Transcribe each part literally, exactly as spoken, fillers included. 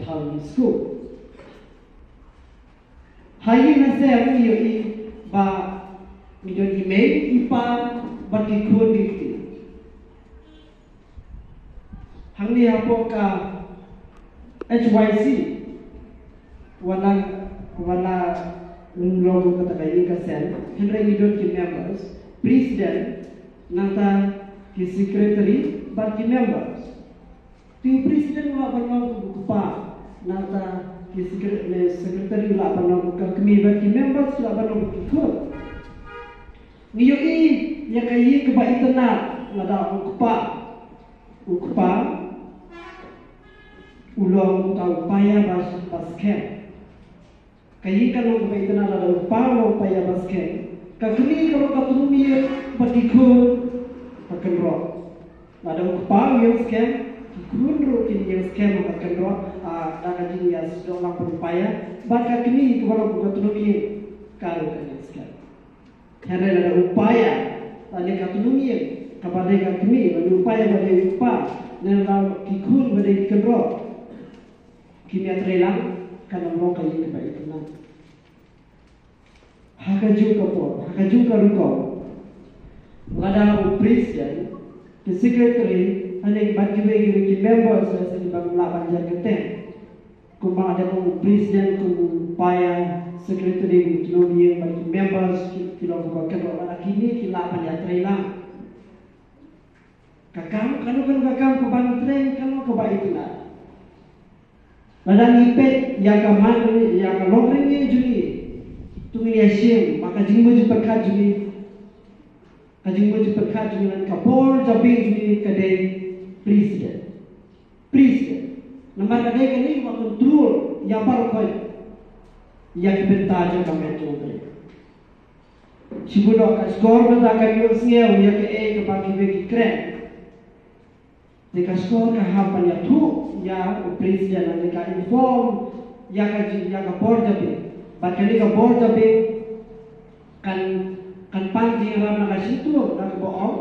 Town School. Ha ïing ha sem ngi ïohi ba ngi don i mei i pa bad ki khun ki kti. Hangne hapoh ka H Y C, wan la wan la long kata ka ïing ka sem, hynrei ngi don ki members, president, nangta ki secretary bad ki members. Te u president u lah ban long kum u kpa, nangta ki secre- ne secretary u lah ban long kum ka kmie bad ki members ki lah ban long kum ki khun. Ngi ïohi ïa ka ïing kaba itynnad lada u kpa, u kpa u long uta u paia ba ba skhem. Ka ïing ka long kaba itynnad lada u kpa u long paia ba skhem. Ka kmie ka long ka tnum ïing bad ki khun ka kynroh. Lada u kpa u ïeng skhem, ki khun ruh kin ïeng skhem bad kynroh. Ah, da ka jingïasnoh lang bad u paia, bad ka kmie kaba long ka tnum ïing ka ruh ka ïeng skhem. Hynrei lada u paia, lane ka tnum ïing kaba dei ka kmie, lane u paia ba dei u kpa, ne lada ki khun ba dei ki kynroh, kim ïatreilang, kan ym long ka ïing kaba itynnad. Ha ka juh ka por, ha ka juh ka rukom, lada u president, ki secretary, lane bad kiwei kiwei ki members, lane kiba ym lah ban ïaid kyrteng. Kumba dei kum u president, kum u paia, secretary, kum u tnum ïing bad ki members ki, ki long kumba kynroh, lada kine ki lah ban ïatreilang, ka kam, kano kano ka kam kaba ngi trei ka long kaba itynnad. Lada ngi peit ïa ka man, ïa ka longrynieng jong ngi, to ngin ïa shem ba ka jingmut jingpyrkhat jong ngi, ka jingmut jingpyrkhat jong ngi, ka bor jabieng jong ngi ka dei president. President. Namar ka dei kane kaba control ïa baroh khoit ïa ki bynta jong ka met jong U Blei. Shibun ka shkor mynta kan ïohsngew ïa kaei kaba kiwei ki kren. Te ka shkor ka hap ban ïathuh ïa u president, lane ka inform ïa ka jing, ïa ka bor jabieng. Bad kane ka bor jabieng kan, kan pan jingïarap na ka shyntur, na kaba ong,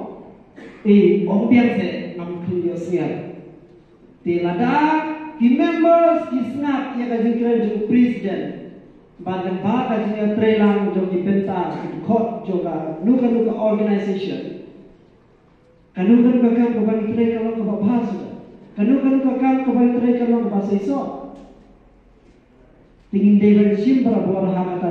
eh, ong biang seh, ngam kheiñ ïohsngew. Te lada ki members ki sngap ïa ka jingkren jong u president, bad lyngba ka jingïatreilang jong ki bynta, ki dkhot jong kano kano ka organisation, kano kano ka kam kaba ngi trei ka long kaba bha suda, kano kano ka kam kaba ngi trei ka long kaba seisoh. Te ngin dei ban shim barabor ha kata